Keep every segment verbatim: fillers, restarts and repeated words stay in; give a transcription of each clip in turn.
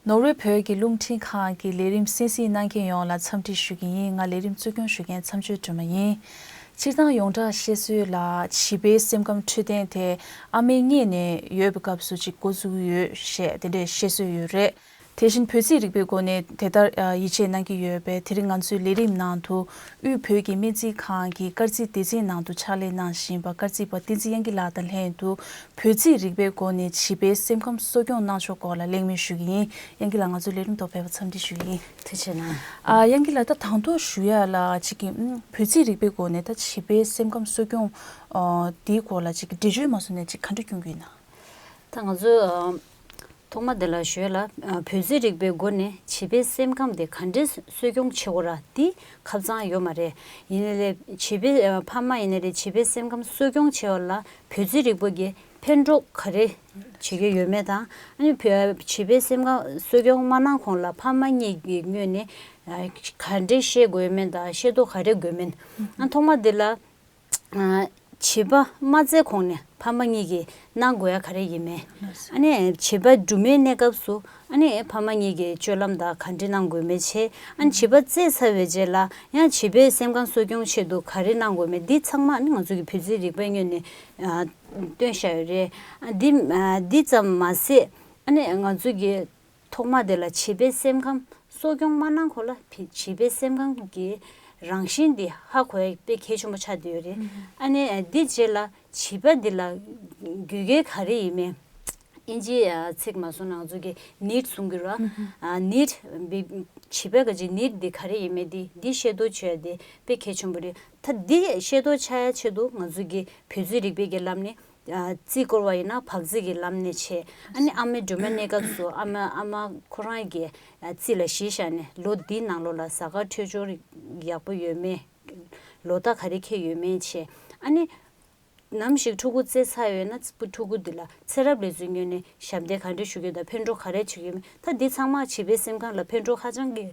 ནོར་ཝེ་བོད་ཀྱི་རླུང་འཕྲིན་ཁང་གི་ལས་རིམ་གསན་གཟིགས་གནང་མཁན་ཡོངས་ལ་འཚམས་འདྲི་ཞུ་གི་ཡིན། ང་ལས་རིམ་གཙོ་སྐྱོང་ཞུ་མཁན་མཚམས་གཅོད་སྒྲོལ་མ་ཡིན། སྤྱིར་བཏང་ཡོངས་གྲགས་བཤད་སྲོལ་ལ་བྱིས་པའི་སེམས་ཁམས་འཕྲོད་བསྟེན་དེ་ཨ་མའི་མངལ་ནས་ཡོད་པའི་སྐབས་སུ་ཅིག་འགོ་བཙུགས་ཡོད་ཞེས་དེ་འདྲའི་བཤད་སྲོལ་ཡོད་རེད། དེ་བཞིན་བོད་རྩིས་རིག་པའི་སྒོ་ནས་དེ་ལྟར་ཡིད་ཆེས་གནང་གི་ཡོད་པས། དེ་རིང་ང་ཚོའི་ལས་རིམ་ནང་དུ་དབུས་བོད་ཀྱི་སྨན་རྩིས་ཁང་གི་སྐར་རྩིས་སྡེ་ཚན་ནང་དུ་ཕྱག་ལས་གནང་བཞིན་པ་སྐར་རྩིས་པ་བསྟན་འཛིན་དབྱངས་སྐྱིད་ལགས་དང་ལྷན་དུ། བོད་རྩིས་རིག་པའི་སྒོ་ནས་བྱིས་པའི་སེམས་ཁམས་གསོ་སྐྱོང་གནང་ཕྱོགས་སྐོར་ལ་གླེང་མོལ་ཞུ་གི་ཡིན། དབྱངས་སྐྱིད་ལགས་ང་ཚོའི་ལས་རིམ་ཐོག་ཕེབས་པར་འཚམས་འདྲི་ཞུ་གི་ཡིན། ཐུགས་རྗེ་གནང་། ཨ། དབྱངས་སྐྱིད་ལགས། ད་དང་ཐོག་ཞུ་ཡ་ལ་གཅིག་གི་ཨུམ། བོད་རྩིས་རིག་པའི་སྒོ་ནས་ད་བྱིས་པའི་སེམས་ཁམས་གསོ་སྐྱོང་ཨ། དེའི་སྐོར་ལ་གཅིག་གི་འགྲེལ་བརྗོད་མ་བཟོ་ནས་གཅིག་ག་འདྲ་སྐྱོན་གྱི་ཡིན་ན། ད་ང་ཚོ་ཨ། ཐོག་མ་དེ་ལ་ཞུ་ཡ་ལ་ཨ། བོད་རྩིས་རིག་པའི་སྒོ་ནས་བྱིས་པའི་སེམས་ཁམས་དེ་ག་འདྲས་གསོ་སྐྱོང་བྱེད་དགོས་ར་དེ་ཁ་ཚང་ཡོད་མ་རེད། ཡིན་ནའི་ལས་བྱིས་པའི་ཨ། ཕ་མ་ཡིན་ནའི་རེད། བྱིས་པའི་སེམས་ཁམས་གསོ་སྐྱོང་བྱེད་པ་ལ་བོད་རྩིས་རིག་པ་གི་ཕན་གྲོགས་ག་རེ་བྱེད་ཀྱི་ཡོད་མེད་དང་། ཨ་ནི་བོད་བྱིས་པའི་སེམས་ཁམས་གསོ་སྐྱོང་མ་གནང་གོང་ལ་ཕ་མ་གཉིས་ཀྱི་ངོས་ནས་ཨ། ག་འདྲས་ཤེས་དགོས་མེད་དང་ཤེས་རྟོགས་ག་རེ་དགོས་མེད། ཨ། ཐོག་མ་དེ་ལ་ཨ། བྱིས་པ་མ་བཙས་གོང་ནས་ཕ་མ་གཉིས་ཀྱིས་གནང་དགོས་ཡ་ག་རེ་ཡིན་མེད། ཨ་ནི་བྱིས་པ་སྦྲུམ་མའི་གནས་སྐབས་སུ་ཨ་ནི་ཕ་མ་གཉིས་ཀྱིས་སྤྱོད་ལམ་དང་ག་འདྲས་གནང་དགོས་མེད་བྱས། ཨ་ནི་བྱིས་པ་བཙས་ཚར་བའི་རྗེས་ལ་ཡང་བྱིས་པའི་སེམས་ཁམས་གསོ་སྐྱོང་ཆེད་དུ་ག་རེ་གནང་དགོས་མེད་འདི་ཚང་མ་ཨ་ནི་ང་ཚོ་གི་བོད་རྩིས་རིག་པའི་ངོས་ནས་ཨ། བཏོན་བཞག་ཡོད་རེད། ཨ། འདི་ཨ། འདི་ཙམ་མ་ཟད་ཨ་ནི་ང་ཚོ་གི་ཐོག་མ་དེ་ལ་བྱིས་པའི་སེམས་ཁམས་གསོ་སྐྱོང་མ་གནང་གོང་ལ་བྱིས་པའི་སེམས་ཁམས་ཀྱི་རང་བཞིན་དེ་ཧ་གོ་ཡ་དཔེ་གལ་ཆེན་པོ་ཆགས་བསྡད་ཡོད་རེད། ཨ་ནི་འདི་རྗེས་ལ་བྱིས་པ་འདི་ལ་རྒྱུ་རྐྱེན་ག་རེ་ཡིན་མིན། ཨིན་ཇིའི་ཚིག་མ་སོང་ན་ང་ཚོ་གི་ནིཌ་གསུང་གི་རེད་བ། ཨ། ནིཌ་བྱིས་པའི་ག་ཅིག་ནིཌ་འདི་ག་རེ་ཡིན་མིན་འདི་འདི་ཤེས་རྟོགས་བྱེད་ཡ་དེ་དཔེ་གལ་ཆེན་པོ་རེད། ད་འདི་ཤེས་རྟོགས་བྱ་ཡ་ཆེད་དུ་ང་ཚོ་གི་བོད་རྩིས་རིག་པའི་གི་ལམ་ནས། ཨ། རྩིས་བསྐོར་བ་ཡིན་ན་བག་རྩིས་ཀྱི་ལམ་ནས་བྱས། ཨ་ནི་ཨ་མའི་སྦྲུམ་མའི་གནས་སྐབས་སུ་ཨ་མ་ཨ་མ་ཁོ་རང་གིས་ཨ། རྩིས་ལ་གཞི་བཞག་ནས་ལོ་འདིའི་ནང་ལོགས་ལ་གཟའ་སྐར་འཕྲོད་སྦྱོར་ཡག་པོ་ཡོད་མེད། ལོ་ཟླ་ག་རེ་འཁེལ་ཡོད་མེད་བྱས། ཨ་ནི་ནམ་ཞིག་ཕྲུ་གུ་བཙས་ཚར་ཡོད་ན་ཕྲུ་གུ་འདི་ལ་ཚེ་རབས་ལས་ཚུལ་ངོས་ནས་ཞབས་འདེགས་ག་འདྲ་ཞུ་གི་ཡོད་དང་ཕན་གྲོགས་ག་རེ་བྱེད་ཀྱི་ཡོད་མེད། ད་འདི་ཚང་མ་བྱིས་པའི་སེམས་ཁམས་ལ་ཕན་གྲོགས་ཧ་ཅང་གི་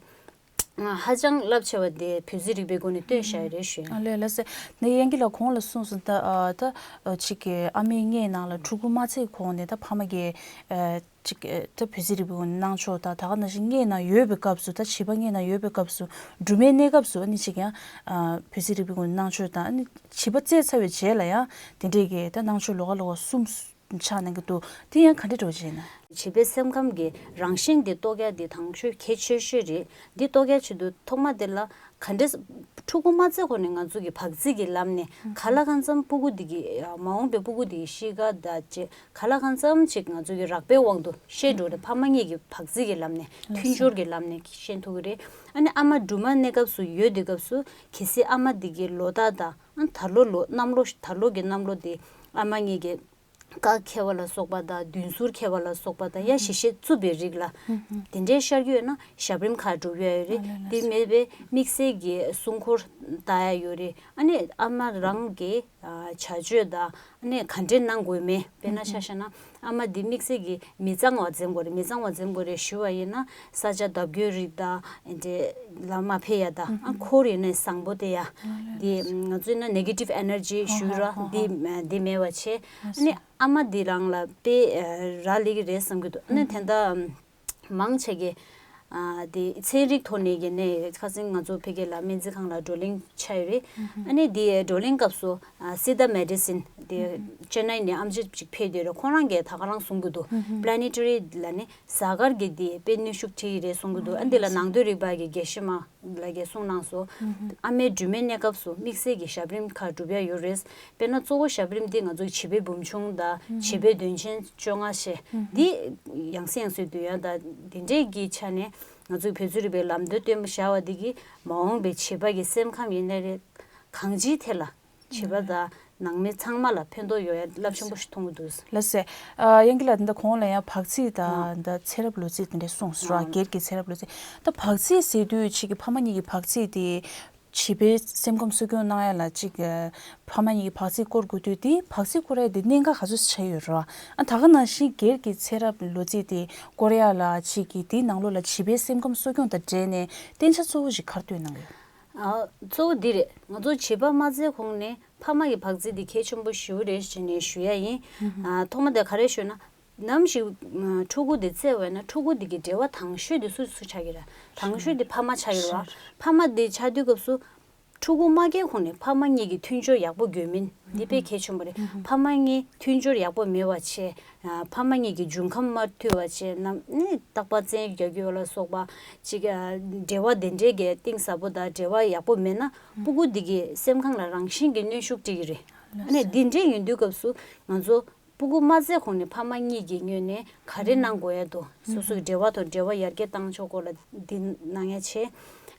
ཧ་ཅང་རླབས་ཆེ་བ་དེ་བོད་རྩིས་རིག་པའི་སྒོ་ནས་བཏོན་བཞག་ཡོད་རེད་ཞུ་ཡ། ཨ་ལས་ལགས་སེ། ནས་དབྱངས་སྐྱིད་ལགས་གོང་ལ་གསུངས་སོང་། ད་ཨ། ད་ཨ། ཅིག་གི་ཨ་མའི་མངལ་ནང་ལ་ཕྲུ་གུ་མ་བཙས་གོང་ནས་ད་ཕ་མ་གིས་ཨ། ཅིག་ཨ། ད་བོད་རྩིས་རིག་པའི་སྒོ་ནས་གནང་ཕྱོགས་དང་། ད་ག་ནང་བཞིན་མངལ་ནང་ཡོད་པའི་སྐབས་སུ། ད་བྱིས་པ་མངལ་ནང་ཡོད་པའི་སྐབས་སུ་སྦྲུམ་མའི་གནས་སྐབས་སུ་ཨ་ནི་ཅིག་ཡང་ཨ། བོད་རྩིས་རིག་པའི་སྒོ་ནས་གནང་ཕྱོགས་དང་། ཨ་ནི་བྱིས་པ་བཙས་ཚར་བའི་རྗེས་ལ་ཡང་དེ་འདྲས་ཀྱི་ད་གནང་ཕྱོགས་ལོགས་ཀ་ལོགས་ཀ་གསུམ། ཆགས་གནང་གི་འདུག་དེ་ཡང་ག་འདྲ་འགྲོ་བྱས་ན། བྱིས་པའི་སེམས་ཁམས་ཀྱི་རང་བཞིན་འདི་རྟོགས་ཡ་འདི་དང་ཤོས་གལ་ཆེ་ཤོས་རེད། འདི་རྟོགས་ཡ་ཆེད་དུ་ཐོག་མ་དེ་ལ་ག་འདྲས་ཕྲུ་གུ་མ་བཙས་གོང་ནས་ང་ཚོ་གི་བག་རྩིས་ཀྱི་ལམ་ནས་ག་ལ་གང་འཚམ་ཕྲུ་གུ་འདི་གི་མ་འོངས་པའི་ཕྲུ་གུ་འདི་གི་གཤིས་ཀ་དང་བཅས་ག་ལ་གང་འཚམ་ཅིག་ང་ཚོ་གི་རགས་པའི་དབང་དུ་ཤེས་འགྲོ་རེད། ཕ་མ་གཉིས་ཀྱི་བག་རྩིས་ཀྱི་ལམ་ནས་མཐུན་སྦྱོར་གྱི་ལམ་ནས་ཤེས་ཐུབ་ཀྱི་རེད། ཨ་ནི་ཨ་མ་སྦྲུམ་མ་གནས་སྐབས་སུ་ཡོད་དུས་སྐབས་སུ་གལ་སྲིད་ཨ་མ་འདི་གི་ལོ་རྟགས་དང་ཨ་ད་ལོ་ལོ་གནམ་ལོ་ད་ལོ་གི་གནམ་ལོ་འདི་ཨ་མ་གཉིས་ཀྱི་རྐང་འཁེལ་བ་ལ་སོགས་པ་དང་མདུན་ཟུར་འཁེལ་བ་ལ་སོགས་པ་དང་ཡ་ཞེ་ཤེས་རྩུབ་པའི་རིགས་ལ་དེ་འདྲའི་ཤར་གྱི་ཡོད་ན་ཞབས་རིམ་ཁག་སྒྲུབ་ཡ་ཡོད་རེད། དེ་མེད་པའི་དམིགས་བསལ་གྱི་སྲུང་འཁོར་ལྟ་ཡ་ཡོད་རེད། ཨ་ནི་ཨ་མ་རང་གི་བྱ་སྤྱོད་དང་ཨ་ནི་ག་འདྲས་གནང་དགོས་མེད། དཔེར་ན་ཆ་བཞག་ན་ཨ་མ་འདི་དམིགས་བསལ་གྱི་མི་གཙང་བ་འཛེམ་དགོས་རེད། མི་གཙང་བ་འཛེམ་དགོས་རེད་ཞུ་བ་ཡིན་ན་ས་ཆ་བརྡབ་སྐྱོན་རིགས་དང་དེ་འདྲས་ལ་མ་ཕེབས་ཡ་དང་། ཨ་འཁོར་ཡོད་ན་བཟང་པོ་དེ་ཡ་འདི་ང་ཚོས་ན་ནེ་གེ་ཊིབ་ཨེ་ནར་ཇི་ཞུ་ར་འདི་འདི་མེད་པ་བྱས། ཨ་ནི་ཨ་མ་འདི་རང་ལ་དཔེ་རག་ལས་ཀྱི་རེད་བསམ་གྱི་འདུག་ཨ་ནི་དེ་འདྲ་མང་ཆེ་གི་ཨ་དེ་ཚན་རིག་ཐོག་ནས་ཀྱི་ནས་ཁ་སང་ང་ཚོ་ཕ་གི་ལ་སྨན་རྩིས་ཁང་ལ་བགྲོ་གླེང་བྱས་ཡོད་རེད། ཨ་ནི་དེ་བགྲོ་གླེང་སྐབས་སུ་ཨ་སི་ཏཱ་མེ་ཌི་སིན་དེ་ཅེ་ནའི་ནས་ཨེམ་ཆི་ཅིག་ཕེབས་བསྡད་རེད། ཁོང་རང་གིས་ད་ག་རང་གསུང་གི་འདུག་པླ་ནེ་ཊ་རི་ལ་ནི་གཟའ་སྐར་གྱི་དེ་དཔེ་ནུས་ཤུགས་ཁྲིད་ཀྱི་རེད་གསུང་གི་འདུག་ཨ་འདི་ལ་ནང་དོན་རིག་པ་གི་དགེ་བཤེས་མ་ལགས་ཀྱིས་གསུངས་གནང་སོང་། ཨ་མའི་སྦྲུམ་མའི་གནས་སྐབས་སུ་དམིགས་བསལ་གྱི་ཞབས་རིམ་ཁག་སྒྲུབ་ཡ་ཡོད་རེད། དཔེར་ན་གཙོ་བོ་ཞབས་རིམ་འདི་ང་ཚོ་བྱིས་པའི་བུམ་ཆུང་དང་བྱིས་པའི་དོན་ཆེན་བཅོ་ལྔ་ཞེས་འདི་ཡང་སེ་ཡང་སེ་བསྡུ་ཡ་དང་འདི་འདྲས་ཀྱི་ཆ་ནས་ང་ཚོའི་བོད་རྩིས་རིག་པའི་ལམ་སྟོན་བཏོན་པ་བཞག་པ་འདི་གིས་མ་འོངས་པའི་བྱིས་པ་གི་སེམས་ཁམས་ཡིན་ནའི་རེད། གང་ཅིའི་ཐད་ལ་བྱིས་པ་དང་ནང་མི་ཚང་མ་ལ་ཕན་ཐོགས་ཡོང་ཡ་རླབས་ཆེན་པོ་ཞིག་མཐོང་གི་འདུག་ལགས་སེ། ཨ་དབྱངས་སྐྱིད་ལགས། འདི་གོང་ལ་ཡང་བག་ཚིག་དང་འདི་ཚེ་རབས་ལོ་ཚིགས་འདི་འདྲ་གསུངས་སོང་ར། སྒེར་གྱི་ཚེ་རབས་ལོ་ཚིགས། ད་བག་ཚིག་ཟེར་དུས་ཅིག་གི་ཕ་མ་གཉིས་ཀྱི་བག་ཚིག་དེ་བྱིས་པའི་སེམས་ཁམས་གསོ་སྐྱོང་གནང་ཡ་ལ་ཅིག་གི་ཕ་མ་གཉིས་ཀྱི་བག་ཚིག་སྐོར་དགོས་དུས་དེ་བག་ཚིག་སྐོར་ཡ་དེ་གནད་འགག་ག་ཚོད་ཆགས་ཡོད་ར། ཨ་ད་ག་ནང་བཞིན་སྒེར་གྱི་ཚེ་རབས་ལོ་ཚིགས་དེ་སྐོར་ཡ་ལ་ཅིག་གི་དེའི་ནང་ལོགས་ལ་བྱིས་པའི་སེམས་ཁམས་གསོ་སྐྱོང་དང་འབྲེལ་ནས་བསྟན་བྱ་གཙོ་བོ་ཞིག་ག་རེ་བཏོན་གནང་གི་ཡོད། ཨ་གཙོ་བོ་འདི་རེད། ང་ཚོ་བྱིས་པ་མ་བཙས་གོང་ནས་ཕ་མ་གི་བག་ཚིག་འདི་གལ་ཆེན་པོ་ཞེ་པོ་རེད་ཅེས་ནས་ཞུ་ཡ་ཡིན། ཨ་ཐོག་མ་དེ་ག་རེ་ཞུ་ན། ནམ་ཞིག་ཕྲུ་གུ་དེ་བཙས་པ་ཡིན་ན་ཕྲུ་གུ་དེ་གི་འབྲེལ་བ་དང་ཤོས་དེ་སུ་སུ་ཆགས་ཀྱི་རེད། དང་ཤོས་དེ་ཕ་མ་ཆགས་ཀྱི་རེད་བ། ཕ་མ་དེ་ཆགས་དུས་སྐབས་སུ་ཕྲུ་གུ་མ་སྐྱེས་གོང་ནས་ཕ་མ་གཉིས་ཀྱི་མཐུན་སྦྱོར་ཡག་པོ་དགོས་མིན་འདི་དཔེ་གལ་ཆེན་པོ་རེད། ཕ་མ་གཉིས་མཐུན་སྦྱོར་ཡག་པོ་མེད་པ་བྱས། ཕ་མ་གཉིས་ཀྱི་འབྱུང་ཁམས་མ་མཐུན་པ་བྱས་ནམ་ནི་རྟག་པར་བཙན་གཡོལ་རྒྱག་རྒྱུ་ལ་སོགས་པ་ཅིག་འབྲེལ་བ་དེ་འདྲའི་གི་གཏིང་ཟབ་པོ་དང་འབྲེལ་བ་ཡག་པོ་མེད་ན་སྤུ་གུ་འདི་གི་སེམས་ཁམས་ལ་རང་བཞིན་གྱི་གནོན་ཤུགས་སྤྲད་ཀྱི་རེད། ཨ་ནི་འདི་འདྲའི་ཡིན་དུས་སྐབས་སུ་ང་ཚོ་སྤུ་གུ་མ་བཙས་གོང་ནས་ཕ་མ་གཉིས་ཀྱི་ངོས་ནས་ག་རེ་གནང་དགོས་ཡ་འདུག་སོ་སོའི་འབྲེལ་བ་དང་འབྲེལ་བ་ཡར་རྒྱས་བཏང་ཕྱོགས་སྐོར་ལ་འདི་གནང་ཡ་བྱས།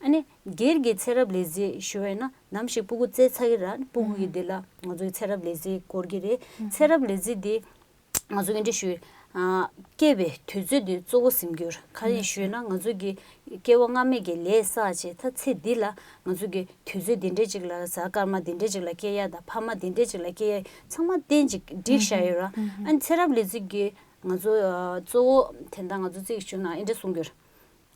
ཨ་ནི་སྒེར་གྱི་ཚེ་རབས་ལས་རྩིས་ཞུ་བས་ན་ནམ་ཞིག་སྤུ་གུ་བཙས་ཚར་གི་ར་སྤུ་གུ་གི་འདི་ལ་ང་ཚོའི་ཚེ་རབས་ལས་རྩིས་འགོར་གི་རེད། ཚེ་རབས་ལས་རྩིས་འདི་ང་ཚོ་འདི་འདྲ་ཞུ། ཨ། སྐྱེས་པའི་དུས་ཚོད་འདི་གཙོ་བོ་ཟིན་རྒྱུར་ག་རེ་ཞུས་ན་ང་ཚོ་གི་སྐྱེ་བ་སྔ་མའི་གི་ལས་བསགས་བྱས་ད་ཚེ་འདི་ལ་ང་ཚོ་གི་དུས་ཚོད་འདི་འདྲ་ཅིག་ལ་གཟའ་སྐར་མ་འདི་འདྲ་ཅིག་ལ་སྐྱེ་ཡ་དང་ཕ་མ་འདི་འདྲ་ཅིག་ལ་སྐྱེ་ཡ་ཚང་མ་གཏན་ཅིག་བསྒྲིགས་བཞག་ཡོད་ར། ཨ་ནི་ཚེ་རབས་ལས་རྩིས་ཀྱི་ང་ཚོ་ཨ། གཙོ་བོ་དེ་འདྲ་ང་ཚོ་རྩིས་ཞུ་ན་འདི་འདྲ་གསུང་རྒྱུར།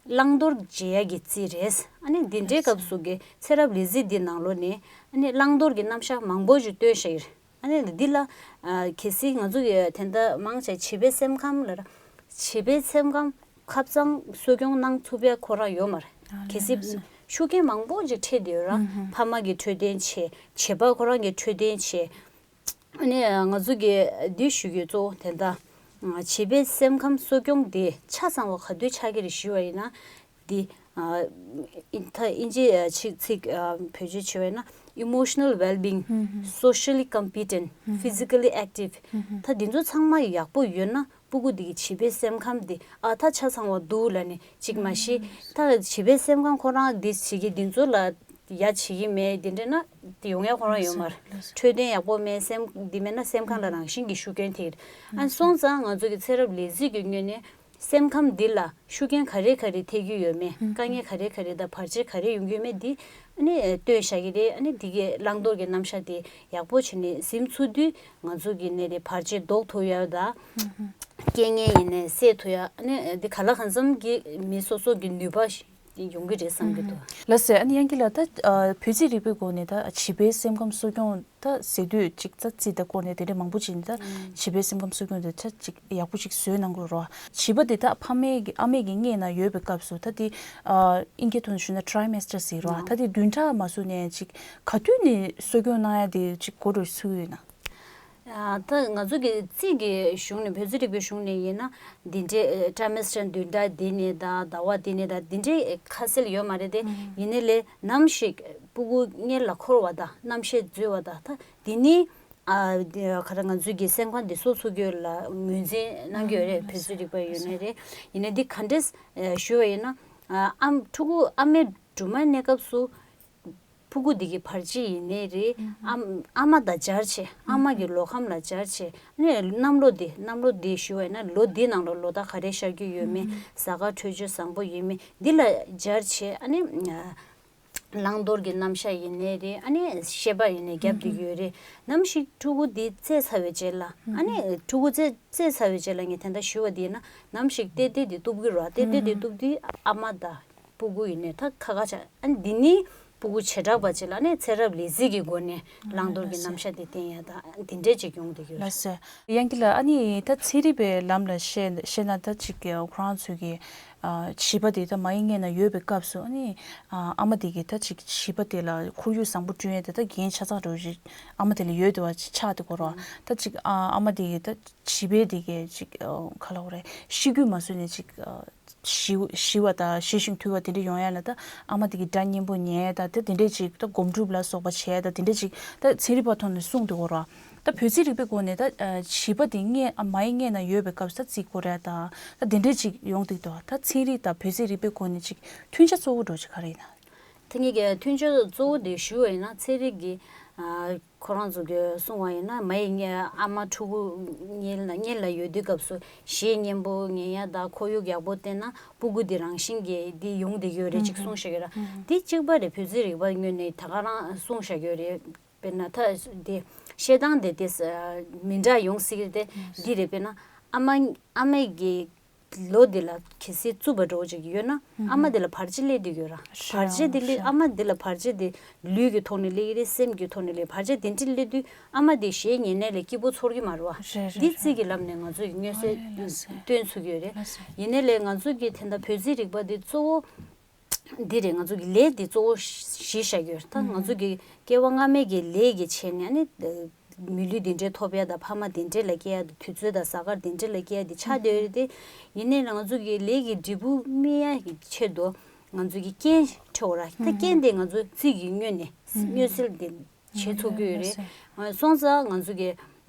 བླང་དོར་འབྱེད་ཡ་གི་རྩིས་རེད། ཨ་ནི་འདི་འདྲའི་སྐབས་སུ་གི་ཚེ་རབས་ལས་རྩིས་འདི་ནང་ལོགས་ནས་ཨ་ནི་བླང་དོར་གྱི་རྣམ་གཞག་མང་པོ་ཞིག་སྟོན་བཞག་ཡོད། ཨ་ནི་འདི་ལ་ཨ། གལ་སྲིད་ང་ཚོ་གི་དེ་འདྲ་མང་ཆེ་བྱིས་པའི་སེམས་ཁམས་ལ་བྱིས་པའི་སེམས་ཁམས་ཁ་རྩང་གསོ་སྐྱོང་གནང་ཐུབ་ཡ་ཁོ་རང་ཡོད་མ་རེད། གལ་སྲིད་ཤུགས་རྐྱེན་མང་པོ་ཞིག་འཕྲད་བསྡད་ཡོད་ར། ཕ་མ་གི་འཕྲོད་བསྟེན་བྱས། བྱིས་པ་ཁོ་རང་གི་འཕྲོད་བསྟེན་བྱས། ཨ་ནི་ང་ཚོ་གི་འདི་ཞུ་རྒྱུ་གཙོ་བོ་དེ་འདྲ། བྱིས་པའི་སེམས་ཁམས་གསོ་སྐྱོང་དེ་ཆ་ཚང་བ་ག་དུས་ཆགས་ཀྱི་རེད་ཞུ་བ་ཡིན་ན། འདི། ད་ཨིན་ཇི་ཚིག་བེད་སྤྱོད་བྱས་པ་ཡིན་ན་emotional well-being, socially competent, physically active. ད་འདི་ཚོ་ཚང་མ་ཡག་པོ་ཡོད་ན་སྤུ་གུ་འདི་གི་བྱིས་པའི་སེམས་ཁམས་འདི་ཨ་ད་ཆ་ཚང་བ་འདུག་ལབ་ནས་གཅིག་མ་གཞི་ད་བྱིས་པའི་སེམས་ཁམས་ཁོ་རང་འདི་བྱེད་ཀྱི་འདི་ཚོ་ལ། ཡ་བྱེད་ཀྱི་མེད་དེ་འདྲ་ན་དེ་ཡོང་ཡ་ཁོ་རང་ཡོད་མ་རེད། འཕྲོད་བསྟེན་ཡག་པོ་མེད་སེམས་འདི་མེད་ན་སེམས་ཁམས་ལ་རང་བཞིན་གྱི་ཤུགས་རྐྱེན་ཐེབས་ཀྱི་རེད། ཨ་ནི་སོང་ཙང་ང་ཚོ་གི་ཚེ་རབས་ལས་རྩིས་ཀྱི་ངོས་ནས་སེམས་ཁམས་འདི་ལ་ཤུགས་རྐྱེན་ག་རེ་ག་རེ་ཐེབས་ཀྱི་ཡོད་མེད་དཀའ་ངལ་ག་རེ་ག་རེ་དང་བར་ཆད་ག་རེ་ཡོང་གི་ཡོད་མེད་འདི་ཨ་ནི་སྟོན་བཞག་གི་རེད། ཨ་ནི་འདི་གའི་བླང་དོར་གྱི་རྣམ་གཞག་དེ་ཡག་པོ་བྱས་ནས་ཟིན་ཚུགས་དུས་ང་ཚོ་གི་ནད་དེ་བར་ཆད་ཟློག་ཐུབ་ཡ་དང་རྐྱེན་ངན་ཡིན་ནའི་སེལ་ཐུབ་ཡ་ཨ་ནི་འདི་ག་ལ་གང་འཚམ་གྱི་མི་སོ་སོ་གི་ནུས་པ་ཡོང་གི་རེད་བསམ་གྱི་འདུག་ལགས་སོ། ཨ་ནི་ཡང་གི་ལ་ད་བོད་རྩིས་རིག་པའི་སྒོ་ནས་ད་བྱིས་པའི་སེམས་ཁམས་གསོ་སྐྱོང་ད་ཟེར་དུས་ཅིག་ད་རྩིས་ད་སྐོར་ནས་དེ་འདྲ་མང་པོ་ཅིག་ནི་ད་བྱིས་པའི་སེམས་ཁམས་གསོ་སྐྱོང་དེ་ད་ཅིག་ཡག་པོ་ཅིག་བཟོས་གནང་དགོས་རོ། བྱིས་པ་དེ་ད་ཕ་མའི་གི་ཨ་མའི་གི་མངལ་ན་ཡོད་པའི་སྐབས་སུ་ད་དེ་ཨིན་སྐད་ཐོག་ནས་ཞུས་ན་trimester་ཟེར་རོ། ད་དེ་བདུན་ཕྲག་མ་སོང་ནས་ཅིག་ག་དུས་ནས་གསོ་སྐྱོང་གནང་ཡ་དེ་ཅིག་གོ་རུ་ཚུད་ཡོད་ན། ད་ང་ཚོ་གི་རྩིས་ཀྱི་གཞུང་ནས་བོད་རྩིས་རིག་པའི་གཞུང་ནས་ཡིན་ན་འདི་འདྲའི་trimester་བདུན་ཕྲག་འདི་ནས་དང་ཟླ་བ་འདི་ནས་དང་འདི་འདྲའི་ཁ་གསལ་ཡོད་མ་རེད་དེ། ཡིན་ནའི་ལས་ནམ་ཞིག་སྤུ་གུ་མངལ་ལ་འཁོར་བ་དང་རྣམ་ཤེས་འཛུལ་བ་དང་ད་འདི་ནི་ག་རེ་ང་ཚོའི་གི་སེམས་ཁམས་འདི་གསོ་ཚུགས་རྒྱུ་ལ་ངོས་འཛིན་གནང་གི་ཡོད་རེད། བོད་རྩིས་རིག་པ་ཡོད་ནའི་རེད། ཡིན་ནའི་འདི་ག་འདྲས་ཞུ་བ་ཡིན་ན་ཨམ་ཕྲུ་གུ་ཨ་མའི་སྦྲུམ་མའི་གནས་སྐབས་སུ། ཕྲུ་གུ་འདི་གི་བར་ཆད་ཡིན་ནའི་རེད། ཨམ་ཨ་མ་དང་སྦྱར་བྱས་ཨ་མ་གི་ལོ་ཁམས་ལ་སྦྱར་བྱས་ནས་གནམ་ལོ་འདི་གནམ་ལོ་འདི་ཞུ་བས་ན་ལོ་འདི་ནང་ལ་ལོ་ཟླ་ག་རེ་ཤར་རྒྱུ་ཡོད་མེད་གཟའ་སྐར་འཕྲོད་སྦྱོར་བཟང་པོ་ཡོད་མེད་འདི་ལ་སྦྱར་བྱས་ཨ་ནི་བླང་དོར་གྱི་རྣམ་གཞག་ཡིན་ནའི་རེད། ཨ་ནི་བཤད་པ་ཡིན་ནའི་རྒྱབ་འདི་ཡོད་རེད། ནམ་ཞིག་ཕྲུ་གུ་འདི་བཙས་ཚར་བའི་རྗེས་ལ་ཨ་ནི་ཕྲུ་གུ་བཙས་བཙས་ཚར་བའི་རྗེས་ལ་ངས་དེ་འདྲ་ཞུ་བ་འདི་ཡིན་ན་ནམ་ཞིག་ཏེ་ཏེ་འདི་གཏུབ་ཀྱི་རེད། ཏེ་ཏེ་འདི་གཏུབ་དུས་ཨ་མ་དང་། སྤུ་གུ་ཡིན་ནའི་ད་ཁ་ཁ་ཆགས། ཨ་ནི་འདི་ནི་སྤུ་གུ་བྱེ་བྲག་པ་ཅིག་ལ་ནི་ཚེ་རབས་ལས་རྩིས་ཀྱི་སྒོ་ནས་བླང་དོར་གྱི་རྣམ་གཞག་དེ་བསྟན་ཡ་ད་འདི་འདྲས་ཅིག་ཡོང་བསྡད་ཡོད། ལགས་སོ། ཡང་གི་ལ་ཨ་ནི་ད་ཚན་རིག་པའི་ལམ་ལ་བཤད་བཤད་ན་ད་ཅིག་ཁོ་རང་ཚོས་ཀྱི་བྱིས་པ་དེ་ད་མ་ཡི་མངལ་ན་ཡོད་པའི་སྐབས་སུ་ཨ་ནི་ཨ་མ་དེ་གི་ད་ཅིག་བྱིས་པ་དེ་ལ་ཁོར་ཡུག་བཟང་པོ་བསྐྲུན་ཡས་དེ་ད་འགན་ཆ་ཚང་འགྲོ་བཞིན་ཨ་མ་དེ་ལ་ཡོད་དེ་བ་ཅིག་ཆགས་དེ་གོ་རོ། ད་ཅིག་ཨ་མ་དེ་གི་ད་བྱིས་པའི་དེ་གི་ཅིག་ག་ལ་འོ་རེད་ཤི་རྒྱུ་མ་བཟོད་ནས་ཅིག་ཤི་ཤི་བ་དང་ཤི་ཞིང་དུལ་བ་དེ་འདྲ་ཡོང་ཡ་ལ་ད་ཨ་མ་དེ་གི་སྒྲ་སྙན་པོ་ཉན་ཡ་ད་དེ་དེ་འདྲས་ཅིག་ད་སྒོམ་སྒྲུབ་ལ་སོགས་པ་བྱས་ད་དེ་འདྲས་ཅིག་ད་ཚན་རིག་པ་ཐོག་ནས་གསུངས་འདུག་གོ་ར། ད་བོད་ཚན་རིག་པའི་སྒོ་ནས་ད་བྱིས་པ་དེ་མངལ་མ་ཡི་མངལ་ན་ཡོད་པའི་སྐབས་སུ་ད་རྩིས་སྐོར་ར་ད་ད་དེ་འདྲས་ཅིག་ཡོང་འདུག་ད་ད་ཚན་རིག་དང་བོད་ཚན་རིག་པའི་སྒོ་ནས་ཅིག་མཐུན་ཆ་གཙོ་བོ་འདྲ་ཅིག་ག་རེ་ཡིན་ན། དེ་གཉིས་ཀྱི་མཐུན་ཕྱོགས་གཙོ་བོ་དེ་ཞུ་བ་ཡིན་ན་ཚན་རིག་གི་ཁོ་རང་ཚོ་གི་གསུང་བ་ཡིན་ན་མ་ཡི་མངལ་ཨ་མ་ཕྲུ་གུ་མངལ་ན་མངལ་ལ་ཡོད་དུས་སྐབས་སུ་གཞས་སྙན་པོ་ཉན་ཡ་དང་ཁོར་ཡུག་ཡག་པོ་བསྟན་ན་སྤུ་གུ་དེ་རང་བཞིན་གྱིས་འདི་ཡོང་བསྡད་ཡོད་རེད་ཅིག་གསུངས་བཞག་ཡོད་ར། འདི་གཅིག་པ་རེད། བོད་ཚན་རིག་པ་ངོས་ནས་ད་ག་རང་གསུངས་བཞག་ཡོད་རེད། དཔེར་ན་ད་དེ་བཤད་སྟངས་དེ་དེ་མི་འདྲ་ཡོང་སྲིད་ཀྱི་རེད་དེ་འདི་རེད། དཔེར་ན་ཨ་མ་ཨ་མས་ཀྱི་ ལོ་འདི་ལ་གལ་སྲིད་རྩུབ་པ་འདྲ་བོ་ཅིག་ཡོད་ན་ཨ་མ་འདི་ལ་བར་ཆད་སླེབས་བསྡད་ཡོད་ར། བར་ཆད་འདི་སླེབས་ཨ་མ་འདི་ལ་བར་ཆད་འདི་ལུས་ཀྱི་ཐོག་ནས་སླེབས་ཀྱི་རེད། སེམས་ཀྱི་ཐོག་ནས་སླེབས། བར་ཆད་འདི་འདྲ་སླེབས་དུས་ཨ་མ་འདི་གཞས་ཉན་ནས་ལས་སྐྱིད་པོ་ཚོར་གྱི་མ་རེད་བ། འདི་རྩིས་ཀྱི་ལམ་ནས་ང་ཚོས་མངོན་གསལ་སྟོན་ཚུགས་ཀྱི་ཡོད་རེད། ཡིན་ནའི་ལས་ང་ཚོ་གི་དེ་འདྲ་བོད་ཚིག་རིག་པ་འདི་གཙོ་བོ་འདི་རེད། ང་ཚོ་གི་ལས་འདི་གཙོ་བོ་གཞི་བཞག་ཡོད། ད་ང་ཚོ་གི་སྐྱེ་བ་སྔ་མའི་གི་ལས་ཀྱི་ཆེད་ནས་ནི་མི་ལུས་འདི་འདྲའི་ཐོབ་ཡ་དང་ཕ་མ་འདི་འདྲའི་ལ་སྐྱེ་ཡ་དང་དུས་ཚོད་དང་གཟའ་སྐར་འདི་འདྲའི་ལ་སྐྱེ་ཡ་འདི་ཆགས་བསྡད་ཡོད་རེད་དེ། ཡིན་ནའི་ང་ཚོ་གི་ལས་ཀྱི་འབྲས་བུ་སྨིན་ཡ་གི་ཆེད་དུ་ང་ཚོ་གི་རྐྱེན་འཕྲད་འོ་ར། ད་རྐྱེན་དེ་ང་ཚོ་རྩིས་ཀྱི་སྔོན་ནས་མངོན་གསལ་དེ་བྱེད་ཚུགས་ཀྱི་ཡོད་རེད། སོང་ཙང་ང་ཚོ་གི་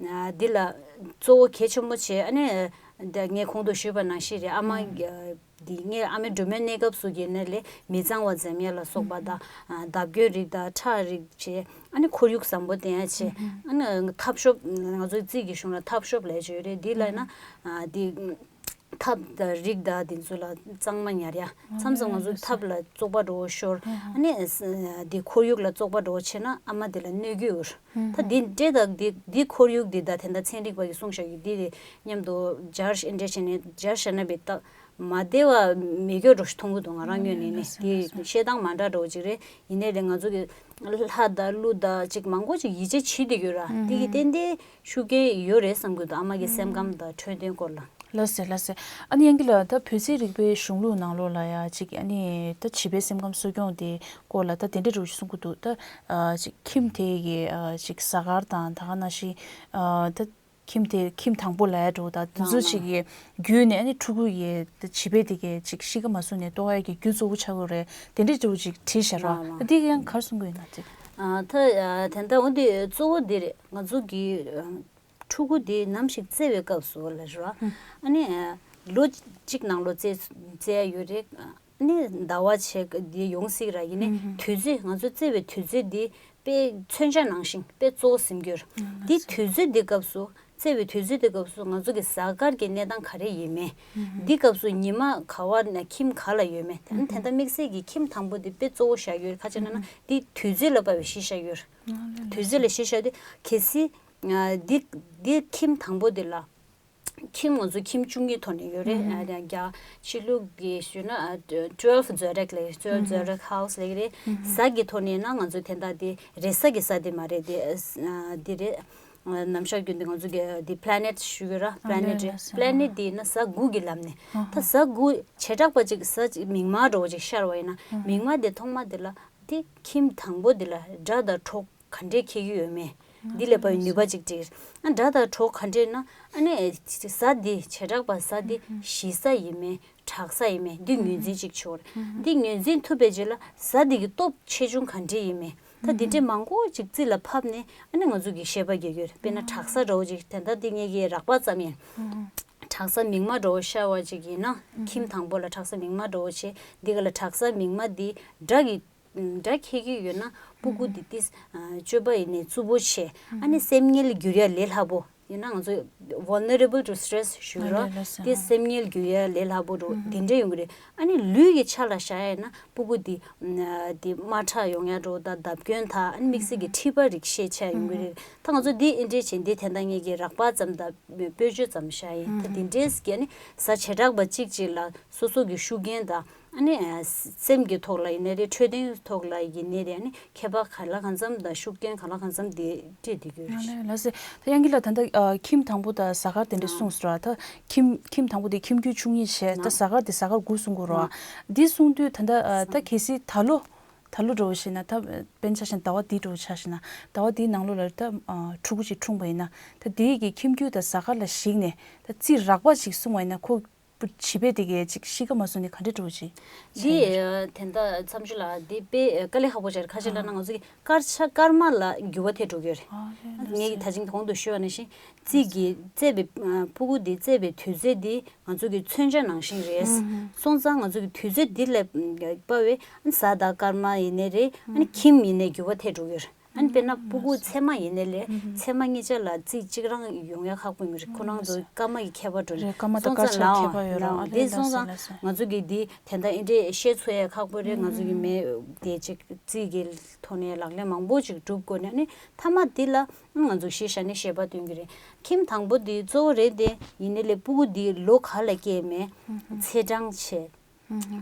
འདི་ལ་གཙོ་བོ་གལ་ཆེན་པོ་བྱས་ཨ་ནི་ངས་གོང་དུ་ཞུས་པ་ནང་བཞིན་རེད། ཨ་མ་འདི་ངའི་ཨ་མའི་སྒྲོལ་མའི་གནས་སྐབས་སུ་གི་ནས་ལས་མི་གཙང་བ་འཛེམ་ཡ་ལ་སོགས་པ་དང་བརྡབ་སྐྱོན་རིགས་དང་ཁྲག་རིགས་བྱས། ཨ་ནི་ཁོར་ཡུག་བཟང་པོ་ལྡན་ཡ་བྱས། ཨ་ནི་འཐབ་ཤོབ་ང་ཚོའི་རྩིས་ཀྱི་གཞུང་ལ་འཐབ་ཤོབ་ལས་བྱོས་རེད། འདི་ལ་ན་འདི་ཐབ་དང་རིགས་དང་འདི་ཚོ་ལ་གཙང་མ་ཉར་ཡ། མཚམས་མཚམས་ང་ཚོ་ཐབ་ལ་བཙོག་པ་འགྲོ་ཤོར། ཨ་ནི་འདི་ཁོར་ཡུག་ལ་བཙོག་པ་འགྲོ་བྱས་ན་ཨ་མ་འདི་ལ་གནོད་ཀྱི་ཡོད། ད་འདི་འདྲེ་དང་འདི་འདི་ཁོར་ཡུག་འདི་དང་དེ་འདྲ་ཚན་རིག་པ་གིས་གསུངས་བཞག་ཡོད། འདི་དེ་མཉམ་དུ་སྦྱར་ཨེ་འདྲ་བྱས་ནས་སྦྱར་བཞག་ན་བའི་རྟགས་མ་བདེ་བ་མེད་སྐྱོ་འགྲོ་ཞིག་མཐོང་གི་འདུག་ང་རང་ངོས་ནས་ནི་འདི་བཤད་སྟངས་མ་འདྲ་འདྲ་བོ་ཅིག་རེད། ཡིན་ནའི་ལས་ང་ཚོ་གི་ལྷ་དང་ཀླུ་དང་ཅིག་མང་པོ་ཅིག་ཡིད་ཆེས་བྱེད་བསྡད་ཡོད་ར། འདི་གི་ཏན་ཏན་ཤུགས་རྐྱེན་ཡོད་རེད་བསམ་གི་འདུག་ཨ་མ་གི་སེམས་ཁམས་དང་འཕྲོད་བསྟེན་སྐོར་ལ། ལགས་སེ་ལགས་སེ། ཨ་ནི་ཡང་གི་ལ་ད་བོད་ཚིག་རིག་པའི་གཞུང་ལུགས་ནང་ལོགས་ལ་ཡ་ཅིག་ཨ་ནི་ད་བྱིས་པའི་སེམས་ཁམས་གསོ་སྐྱོང་དེ་སྐོར་ལ་ད་དེ་འདྲ་རུ་གསུང་གི་འདུག་ད་ཨ་ཅིག་ཁྱིམ་དེ་གི་ཨ་ཅིག་གཟའ་སྐར་དང་ད་ག་ནང་བཞིན་ཨ་ད་ཁྱིམ་དེ་ཁྱིམ་དང་པོ་ལ་ཡ་འགྲོ་ད་དེ་ཚོ་ཅིག་གི་བརྒྱུད་ནས་ཨ་ནི་ཕྲུ་གུ་ཡི་ད་བྱིས་པའི་དེ་གི་ཅིག་གཤིས་ཀ་མ་བཟོ་ནས་ལྟོ་བ་ཡ་གི་རྒྱུ་གཙོ་བོ་ཆགས་ཀྱི་རེད། དེ་འདྲ་རུ་ཅིག་བྲིས་བཞག་ར། ད་དེ་གི་ཡང་ག་རེ་གསུང་གི་ཡོད་ན་ཅིག་ཨ་ད་ཨ་དེ་འདྲ་འོ་འདི་གཙོ་བོ་འདི་རེད། ང་ཚོ་གི་ཕྲུ་གུ་དེ་ནམ་ཞིག་བཙས་པའི་སྐབས་སུ་ལ་ར། ཨ་ནི་ལོ་གཅིག་ནང་ལོ་བཙས་བཙས་ཡ་ཡོད་རེད། ཨ་ནི་ཟླ་བ་བྱས་འདི་ཡོང་སྲིད་ར། ཡིན་ནའི་དུས་ཚོད་ང་ཚོ་བཙས་པའི་དུས་ཚོད་འདི་དཔེ་མཚོན་ཆ་ནང་བཞིན་དཔེ་གཙོ་བོ་སེམས་ཁུར། འདི་དུས་ཚོད་འདི་སྐབས་སུ་བཙས་པའི་དུས་ཚོད་འདི་སྐབས་སུ་ང་ཚོ་གི་གཟའ་སྐར་གྱི་གནས་སྟངས་ག་རེ་ཡིན་མིན། འདི་སྐབས་སུ་ཉི་མ་ག་བ་ན་ཁྱིམ་ག་ལ་ཡོད་མེད། ཨ་ནི་དེ་འདྲ་དམིགས་བསལ་གྱི་ཁྱིམ་དང་པོ་འདི་དཔེ་གཙོ་བོ་བཞག་ཡོད། ཁ་ཅིག་ན་ན་འདི་དུས་ཚོད་ལ་དཔག་པའི་གཞི་བཞག་ཡོད། དུས་ཚོད་ལ་གཞི་བཞག་དུས་གལ་སྲིད་ཨ་འདི་འདི་ཁྱིམ་དང་པོ་འདི་ལ། ཁྱིམ་ང་ཚོ་ཁྱིམ་བཅུ་གཉིས་ཐོག་ནས་ཡོད་རེད། ཨ་རྒྱ་ཕྱི་ལུགས་ཀྱི་ཞུས་ན་ཨ་twelve zodiac ལབ་twelve zodiac house ལབ་རེད། གཟའ་གི་ཐོག་ནས་ན་ང་ཚོ་དེ་འདྲ་དེ་རེས་གཟའ་གི་གཟའ་དེ་མ་རེད་དེ། ཨ་དེ་རེད། ཨ་ནམ་ཞག་རྒྱུན་དུ་ང་ཚོ་གི་དེ་planet ཞུ་གི་ར། planet རེད། planet དེ་ན་གཟའ་དགུ་གི་ལམ་ནས་ད་གཟའ་དགུ་བྱེ་བྲག་པ་ཅིག་གཟའ་ཅིག་མིག་དམར་འདྲ་བོ་ཅིག་ཤར་བ་ཡིན་ན་མིག་དམར་དེ་ཐོག་མ་དེ་ལ། དེ་ཁྱིམ་དང་པོ་འདི་ལ་དགྲ་དང་གྲོགས་ག་འདྲས་འཁེལ་གྱི་ཡོད་མེད། འདི་ལ་དཔག་པའི་ནུས་པ་ཅིག་སྒྲིལ། ཨ་དགྲ་དང་གྲོགས་ག་འདྲས་ན་ཨ་ནི་གཟའ་འདི་བྱེ་བྲག་པ་གཟའ་འདི་ཞི་གཟའ་ཡིན་མེད་དྲག་གཟའ་ཡིན་མེད་འདི་ངོས་འཛིན་ཅིག་བྱོས། འདི་ངོས་འཛིན་ཐུབ་པའི་རྗེས་ལ་གཟའ་འདི་གི་སྟོབས་ཆེ་ཆུང་ག་འདྲས་ཡིན་མེད། ད་འདི་འདྲས་མང་པོ་ཅིག་རྩིས་ལ་ཕབ་ནས་ཨ་ནི་ང་ཚོ་གི་བཤད་པ་རྒྱག་གི་ཡོད་རེད། དཔེར་ན་དྲག་གཟའ་འདྲ་བོ་ཅིག་དེ་འདྲ་འདི་ངེད་ཀྱི་རགས་པ་ཙམ་ཡིན། དྲག་གཟའ་མིག་དམར་འདྲ་བོ་ཤར་བ་ཅིག་ཡིན་ན་ཁྱིམ་དང་པོ་ལ་དྲག་གཟའ་མིག་དམར་འདྲ་བོ་བྱས་འདི་ག་ལ་དྲག་གཟའ་མིག་དམར་འདི་དགྲ་གི་དགྲ་འཁེལ་གྱི་ཡོད་ན་སྤུ་གུ་འདི་ཏིས་སྤྱོད་པ་ཡིན་ནའི་རྩུབ་པོ་བྱས། ཨ་ནི་སེམས་ངལ་འགྱུར་ཡ་ལས་སླ་པོ་ཡིན་ན་ང་ཚོ་vulnerable to stress ཞུ་རོགས་ཏིས་སེམས་ངལ་འགྱུར་ཡ་ལས་སླ་པོ་འགྲོ་འདི་འདྲ་ཡོང་གི་རེད། ཨ་ནི་ལུས་ཀྱི་ཆ་ལ་བཞག་ཡ་ཡིན་ན་སྤུ་གུ་འདི་འདི་དམར་ཁྲག་ཡོང་ཡ་འགྲོ་ད་བརྡབ་སྐྱོན་ད་ཨ་ནི་དམིགས་བསལ་གྱི་མཁྲིས་པ་རིགས་ཤས་ཆགས་ཡོང་གི་རེད། ད་ང་ཚོ་འདི་ཨེ་འདྲས་བྱས་འདི་དེ་འདྲ་ངེད་ཀྱི་རགས་པ་ཙམ་ད་དཔེ་བརྗོད་ཙམ་བཞག་ཡིན། ད་འདི་འདྲས་ཀྱི་ཨ་ནི་གཟའ་བྱེ་བྲག་པ་གཅིག་གཅིག་ལ་སོ་སོ་གི་ཤུགས་རྐྱེན་དང་། ཨ་ནི་སེམས་ཀྱི་ཐོག་ལ་ཡིན་ནའི་རེད། འཕྲོད་བསྟེན་ཐོག་ལ་ཡིན་ནའི་རེད། ཨ་ནི་ཁྱད་པར་ག་ལ་གང་འཚམ་དང་ཤུགས་རྐྱེན་ག་ལ་གང་འཚམ་དེ་སྤྲད་བསྡད་ཀྱི་ཡོད་རེད། ལགས་སེ། ད་ཡང་གི་ལ་ད་ལྟ་ཨ་ཁྱིམ་དང་པོ་དང་གཟའ་སྐར་དེ་འདྲ་གསུངས་སོང་ར། ད་ཁྱིམ་ཁྱིམ་དང་པོ་དེ་ཁྱིམ་རྒྱུད་བཅུ་གཉིས་བྱས་ད་གཟའ་སྐར་དེ་གཟའ་སྐར་དགུ་གསུང་གི་རེད་བ། འདི་གསུང་དུས་ད་ལྟ་ཨ་ད་གལ་སྲིད་ད་ལོ་ད་ལོ་འདྲ་བོ་བྱས་ན་ད་དཔེར་ན་ཆ་བཞག་ན་ཟླ་བ་འདི་འདྲ་བོ་ཆ་བཞག་ན་ཟླ་བ་འདིའི་ནང་ལོགས་ལ་ད་ཨ་ཕྲུ་གུ་ཅིག་འཁྲུངས་པ་ཡིན་ན་ད་དེའི་གི་ཁྱིམ་རྒྱུད་དང་གཟའ་སྐར་ལ་གཞིགས་ནས་ད་རྩིས་རགས་པ་ཅིག་གསུང་བ་ཡིན་ན་ཁོ། བྱིས་པའི་དེ་གའི་ཅིག་གཤིས་ཀ་མ་བཟོ་ནས་ག་འདྲ་འགྲོ་ཅིག་འདི་དེ་འདྲ་མཚམས་ཞུ་ལ་འདི་དཔེ་དཀའ་ལས་ཁག་པོ་ཅིག་རེད། ཁ་ཅིག་ལ་ན་ང་ཚོ་གི་དཀར་ཆ་དཀར་དམར་ལ་འགྱུར་བ་ཐེབས་འགྲོ་གི་ཡོད་རེད། ངས་ད་ཅིང་གོང་དུ་ཞུས་པ་ནང་བཞིན་རྩིས་ཀྱི་བཙས་པའི་ཕྲུ་གུ་འདི་བཙས་པའི་དུས་ཚོད་འདི་ང་ཚོ་གི་མཚོན་ཆ་ནང་བཞིན་རེད། སོང་ཙང་ང་ཚོ་གི་དུས་ཚོད་འདི་ལ་དཔག་པའི་གཟའ་དང་སྐར་མ་ཡིན་ནའི་རེད། ཨ་ནི་ཁྱིམ་ཡིན་ནའི་འགྱུར་བ་ཐེབས་འགྲོ་གི་ཡོད་རེད། ཨ་ནི་དཔེར་ན་སྤུ་གུ་ཚེར་མ་ཡིན་ནའི་ལས་ཚེར་མ་གཉིས་ཆ་ལ་རྩིས་གཅིག་རང་ཡོང་ཡ་ཁག་པོ་ཡིན་གྱི་རེད། ཁོ་རང་ཚོ་སྐར་མ་ཡི་ཁྱད་པར་འགྲོ་ནས་རེད། སྐར་མ་དང་སོང་ཙང་ལའང་ཁྱད་པར་ཡོད་རེད། ལའང་ཨ་ལེ་དེ་སོང་ཙང་ང་ཚོ་གི་འདི་དེ་འདྲ་ཨེ་འདྲས་བཤད་ཚོད་ཡ་ཁག་པོ་རེད། ང་ཚོ་གི་མི་དེ་ཅིག་རྩིས་ཀྱི་ཐོག་ནས་ལག་ལེན་མང་པོ་ཅིག་སྒྲུབ་དགོས་ནས། ཨ་ནི་མཐའ་མ་འདི་ལ་ང་ཚོ་གཞི་བཞག་ནས་བཤད་པ་སྟོན་གྱི་རེད། ཁྱིམ་དང་པོ་འདི་གཙོ་བོ་རེད། དེ་ཡིན་ནའི་ལས་སྤུ་གུ་འདི་ལོ་ག་ལ་སྐྱེས་མེད་ཚེས་གྲངས་བྱས།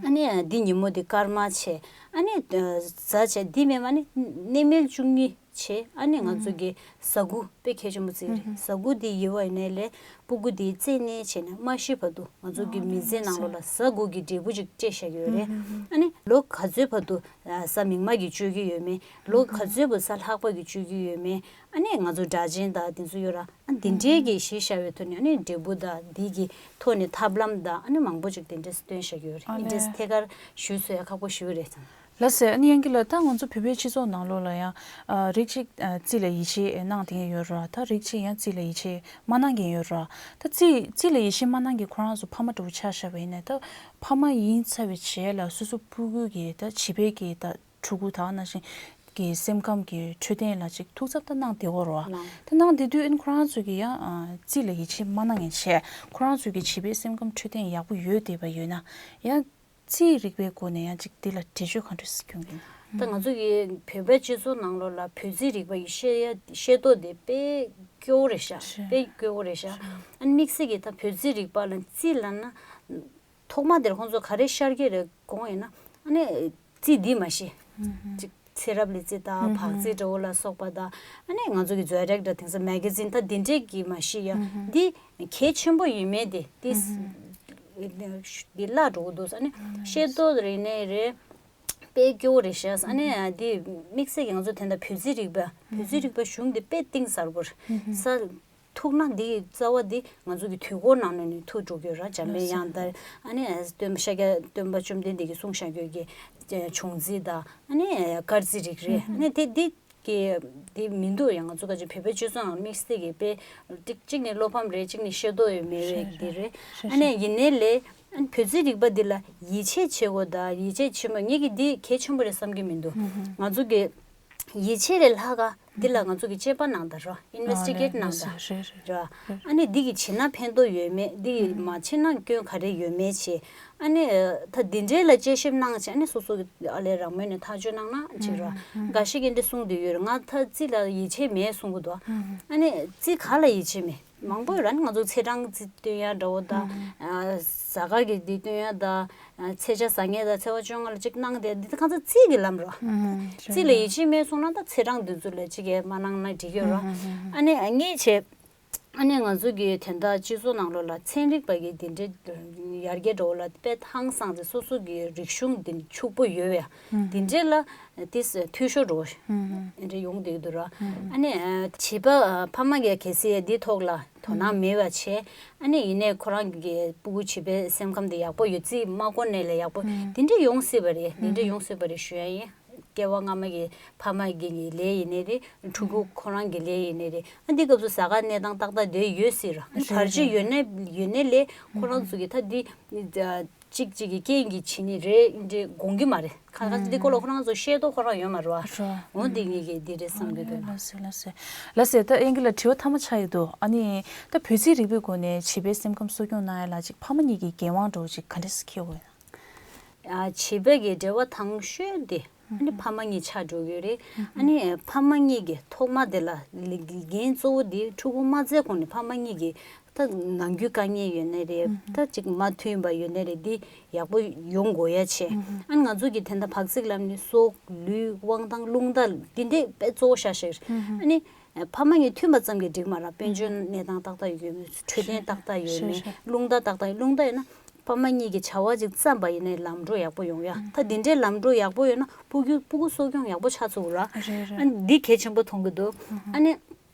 ཨ་ནི་འདི་ཉིན་མོ་འདི་སྐར་མ་བྱས། ཨ་ནི་གཟའ་བྱས། འདི་མེད་མ་ནི་གནས་མལ་བཅུ་གཉིས་བྱས། ཨ་ནི་ང་ཚོ་གི་གཟའ་དགུ་དཔེ་གལ་ཆེན་པོ་བརྩི་གི་རེད། གཟའ་དགུ་འདི་ཡོད་པ་ཡིན་ནའི་ལས་སྤུ་གུ་འདི་བཙས་ནས་བྱས་ནས་མ་ཤི་བར་དུ་ང་ཚོ་གི་མི་ཚེ་ནང་ལོགས་ལ་གཟའ་དགུ་གི་འབྲས་བུ་ཅིག་སྤྲད་བཞག་གི་ཡོད་རེད། ཨ་ནི་ལོ་ག་ཚོད་བར་དུ་གཟའ་མིག་དམར་གྱིས་གཅོད་ཀྱི་ཡོད་མེད། ལོ་ག་ཚོད་བར་གཟའ་ལྷག་པ་གིས་གཅོད་ཀྱི་ཡོད་མེད། ཨ་ནི་ང་ཚོ་སྒྲ་གཅན་དང་དེ་ཚོ་ཡོད་ར། ཨ་འདི་འདྲའི་གི་གཞི་བཞག་པའི་ཐོག་ནས་ཨ་ནི་འབྲས་བུ་དང་འདི་གི་ཐོག་ནས་ཐབས་ལམ་དང་ཨ་ནི་མང་པོ་ཅིག་དེ་འདྲས་སྟོན་བཞག་ཡོད་རེད། ཨ་ལས། འདི་འདྲས་ཐད་ཀར་ཞུ་ཚོད་ཡ་ཁག་པོ་ཞུ་རེད་ཙང་། ལགས་སེ། ཨ་ནི་ཡང་གི་ལ་ད་ང་ཚོ་བོད་པའི་སྤྱི་ཚོགས་ནང་ལོགས་ལ་ཡང་ཨ་རིགས་གཅིག་ཨ་རྩིས་ལ་ཡིད་ཆེས་གནང་བསྡད་མཁན་ཡོད་ར། ད་རིགས་གཅིག་ཡང་རྩིས་ལ་ཡིད་ཆེས་མ་གནང་མཁན་ཡོད་ར། ད་རྩིས་རྩིས་ལ་ཡིད་ཆེས་མ་གནང་མཁན་ཁོ་རང་ཚོ་ཕ་མ་འདྲ་བོ་ཆ་བཞག་པ་ཡིན་ན། ད་ཕ་མ་ཡིན་ཚར་བའི་རྗེས་ལ་སོ་སོ་སྤུ་གུ་གི་ད་བྱིས་པའི་གི་ད་ཕྲུ་གུ་དག་ནང་བཞིན་གྱི་སེམས་ཁམས་ཀྱི་འཕྲོད་བསྟེན་ལ་ཅིག་ཐུགས་འཚབ་ད་གནང་བསྡད་ཡོད་རེད་བ། ལགས། ད་གནང་བསྡད་དུས་ཨ་ནི་ཁོ་རང་ཚོ་གིས་ཡང་ཨ་རྩིས་ལ་ཡིད་ཆེས་མ་གནང་མཁན་བྱས། ཁོ་རང་ཚོ་གི་བྱིས་པའི་སེམས་ཁམས་འཕྲོད་བསྟེན་ཡག་པོ་ཡོད་བསྡད་པ་ཡོད་ན་ཡང་རྩིས་རིག་པའི་སྒོ་ནས་ཡང་ཅིག་འདི་ལ་འགྲེལ་བརྗོད་ག་འདྲ་ཞིག་སྐྱོན་གྱི་ཡིན། ད་ང་ཚོ་གི་བོད་པའི་སྤྱི་ཚོགས་ནང་ལོགས་ལ་བོད་རྩིས་རིག་པ་ཡི་ཤེས་ཡ་ཤེས་རྟོགས་དེ་དཔེ་སྐྱོ་བོ་རེད་ཤག་ཤེས། དཔེ་སྐྱོ་བོ་རེད་ཤག་ཤེས། ཨ་ནི་དམིགས་བསལ་གྱི་ད་བོད་རྩིས་རིག་པ་ལ་རྩིས་ལབ་ན། ཐོག་མ་དེར་ཁོང་ཚོ་ག་རེ་ཤར་གྱི་རེད་དགོངས་ཡིན་ན། ཨ་ནི་རྩིས་འདི་མ་གཞི་ཅིག་ཚེ་རབས་ལས་རྩིས་དང་ཨུ་ཧུ། བག་རྩིས་འདྲ་བོ་ལ་སོགས་པ་དང་། ཨ་ནི་ང་ཚོ་གི་མཛོད་རིག་དང་དེང་སང་མེ་ག་ཛིན་ད་འདི་འདྲས་ཀྱི་མ་གཞི་ཡ། ཨུ་ཧུ། འདི་གལ་ཆེན་པོ་ཡིན་མེད་དེ་འདི་ཨུ་ཧུ། འདི་བརླག་འགྲོ་གི་འདུག་ཨ་ནི་ཤེས་རྟོགས་རིག་གནས་རེད། དཔེ་སྐྱོ་བོ་རེད་ཤག་ཨ་ནི་འདི་དམིགས་བསལ་གྱི་ང་ཚོ་དེ་འདྲ་བོད་རྩིས་རིག་པ་བོད་རྩིས་རིག་པ་གཞུང་འདི་དཔེ་གཏིང་ཟབ་པོ་རེད། ས་ཐུག་ན་འདི་རྩ་བ་འདི་ང་ཚོ་གི་དུས་འཁོར་ནང་ནས་ནི་ཐུག་འགྲོ་གི་ཡོད་ར། འཇམ་དཔལ་དབྱངས་དང་ཨ་ནི་སྟོན་པ་ཤཱཀྱ་སྟོན་པ་བཅོམ་ལྡན་འདས་ཀྱིས་གསུངས་བཞག་ཡོད་ཀྱི་འབྱུང་རྩིས་དང་ཨ་ནི་སྐར་རྩིས་རིགས་རེད། ཨ་ནི་དེ་འདི་གི་འདི་མི་འདུག་ཡང་ང་ཚོ་ག་ཅིག་བོད་པའི་སྤྱི་ཚོགས་ནང་དམིགས་བསལ་གྱི་དཔེ་གཅིག་གཅིག་ནི་བློ་ཕམ་རེད། གཅིག་ནི་ཤེས་རྟོགས་ཡོད་མེད་རེད། འདི་རེད། ཨ་ནི་ཡིན་ནའི་ལས་ཨ་ནི་བོད་རྩིས་རིག་པ་འདི་ལ་ཡིད་ཆེས་བྱེད་དགོས་དང་ཡིད་ཆེས་བྱེད་མ་ངེད་ཀྱིས་འདི་གལ་ཆེན་པོ་རེད་བསམ་གྱི་མི་འདུག་ང་ཚོ་གི་ཡིད་ཆེས་ལས་ལྷག་ག་འདི་ལ་ང་ཚོ་གི་དཔྱད་པ་གནང་དང་ར། ཨིན་ཝེ་སི་ཊི་གེ་ཊི་གནང་དང་ར། ཨ་ནི་འདི་གི་བྱེད་ན་ཕན་ཐོགས་ཡོད་མེད། འདི་གི་མ་བྱེད་ན་སྐྱོན་ག་རེ་ཡོད་མེད་བྱེད། ཨ་ནི་ད་འདི་འདྲའི་ལ་དཔྱད་ཞིབ་གནང་བྱས་ཨ་ནི་སོ་སོ་གི་ཨ་ལས་རང་མོས་ནས་ཐག་གཅོད་གནང་ན་ཅིག་ར། འགའ་ཞིག་གིས་འདི་གསུངས་བསྡད་ཡོད་རེད། ང་ད་རྩིས་ལ་ཡིད་ཆེས་མེད་གསུང་གི་འདུག་ཨ་ནི་རྩིས་ག་ལ་ཡིད་ཆེས་མེད། མང་པོ་ཡོད་ར། ཨ་ནི་ང་ཚོ་ཚེས་གྲངས་རྩིས་སྟོན་ཡ་འདྲ་བོ་དང་། གཟའ་སྐར་གྱི་འདི་སྟོན་ཡ་དང་། ཚེས་ཆ་གཟའ་ཉི་མ་དང་ཚེས་པ་བཅོ་ལྔ་ལ་གཅིག་གནང་དེ་འདི་ད་ཁ་ཚ་རྩིས་ཀྱི་ལམ་རོ། རྩིས་ལ་ཡིད་ཆེས་མེད་སོང་ན་ད་ཚེས་གྲངས་འདི་ཚོ་ལ་གཅིག་གིས་མ་གནང་ན་འགྲིག་ཡོད་རོ། ཨ་ནི་ངས་བྱས། ཨ་ནི་ང་ཚོ་གི་དོན་དག་སྤྱི་ཚོགས་ནང་ལོགས་ལ་ཚན་རིག་པ་གི་འདི་འདྲའི་ཡར་རྒྱས་འགྲོ་བ་ལ་དཔེ་ཧང་སངས་ཏེ་སོ་སོ་གི་རིག་གཞུང་འདི་ཕྱུག་པོ་ཡོད་པས་འདི་འདྲའི་ལ་ཏིས་འཐུས་ཤོར་འགྲོ་བ་འདི་འདྲ་ཡོང་བསྡད་ཀྱི་འདུག་ར། ཨ་ནི་བྱིས་པ་ཕ་མ་གིས་གལ་སྲིད་འདི་ཐོག་ལ་དོ་སྣང་མེད་པ་བྱས། ཨ་ནི་ཡིན་ནའི་ཁོ་རང་གི་སྤུ་གུ་བྱིས་པའི་སེམས་ཁམས་དེ་ཡག་པོ་ཡོད་རྩིས་མ་བསྐོར་ནའི་ལས་ཡག་པོ་འདི་འདྲ་ཡོང་སྲིད་པ་རེད། འདི་འདྲ་ཡོང་སྲིད་པ་རེད་ཞུ་ཡ་ཡིན། སྐྱེ་བ་སྔ་མ་གི་ཕ་མ་གི་གི་ལས་ཡིན་ནའི་རེད། ཕྲུ་གུ་ཁོ་རང་གི་ལས་ཡིན་ནའི་རེད། ཨ་འདི་སྐབས་སུ་གཟའ་སྐར་གནས་སྟངས་ཏག་ཏག་དེ་ཡོད་སྲིད་ར། རེད་བར་ཆད་ཡོད་ནའི་ཡོད་ནའི་ལས་ཁོ་རང་ཚོ་གི་ད་འདི་གཅིག་གཅིག་གི་རྐྱེན་གྱིས་བྱེད་ནི་རེད་འདྲ་དགོངས་ཀྱི་མ་རེད། ཁ་ཁ་འདི་སྐོར་ལ་ཁོ་རང་ཚོ་ཤེས་རྟོགས་ཁོ་རང་ཡོད་མ་རེད་བ། འོ་འདི་ངེད་ཀྱིས་འདི་རེད་བསམ་གྱི་འདུག་ལགས་སེ་ལགས་སེ། ལགས་སེ་ད་ཨེ་འགི་ལ་དྲི་བ་མཐའ་མ་ཆགས་ཡོད་འདུག་ཨ་ནི་ད་བོད་རྩིས་རིག་པའི་སྒོ་ནས་བྱིས་པའི་སེམས་ཁམས་གསོ་སྐྱོང་གནང་ཡ་ལ་ཅིག་ཕ་མ་གཉིས་ཀྱི་འགན་དབང་འདྲ་བོ་ཅིག་ག་འདྲས་སེ་འཁྱེར་དགོས་ཡོད་ན། བྱིས་པ་གི་འབྲེལ་བ་དང་ཤོས་དེ་ཨ་ནི་ཕ་མ་གཉིས་ཆགས་འགྲོ་གི་རེད། ཨ་ནི་ཕ་མ་གཉིས་ཀྱི་ཐོག་མ་དེ་ལ་འགན་གཙོ་བོ་དེ་ཕྲུ་གུ་མ་བཙས་གོང་ནས་ཕ་མ་གཉིས་ཀྱི་ད་ནང་ཁུལ་དཀའ་ངལ་ཡོད་ནའི་རེད། ད་ཅིག་མ་མཐུན་པ་ཡོད་ནའི་རེད། འདི་ཡག་པོ་ཡོང་དགོས་ཡ་ཆེ། ཨ་ནི་ང་ཚོ་གི་དེ་འདྲ་བག་ཚིག་ལབ་ནི་སྲོག་ལུས་དབང་ཐང་རླུང་རྟ་འདི་འདྲས་དཔེ་གཙོ་བོ་ཤ་ཤེར། ཨ་ནི་ཕ་མ་གཉིས་མཐུན་པ་ཙམ་གྱིས་འགྲིག་མ་རེད། དཔལ་འབྱོར་གནས་སྟངས་ཏག་ཏག་ཡོད་མེད། འཕྲོད་བསྟེན་ཏག་ཏག་ཡོད་མེད། རླུང་རྟ་ཏག་ཏག་རླུང་རྟ་ཡོད་ན་ཕ་མ་གཉིས་ཀྱི་བྱ་བ་ཅིག་བརྩམས་པ་ཡིན་ནའི་ལམ་འགྲོ་ཡག་པོ་ཡོང་ཡ། ད་འདི་འདྲའི་ལམ་འགྲོ་ཡག་པོ་ཡོད་ན་སྤུ་གུ་སྤུ་གུ་གསོ་སྐྱོང་ཡག་པོ་ཆགས་ཚུགས་ར། ཨ་ནི་འདི་གལ་ཆེན་པོ་མཐོང་གི་འདུག་ཨ་ནི་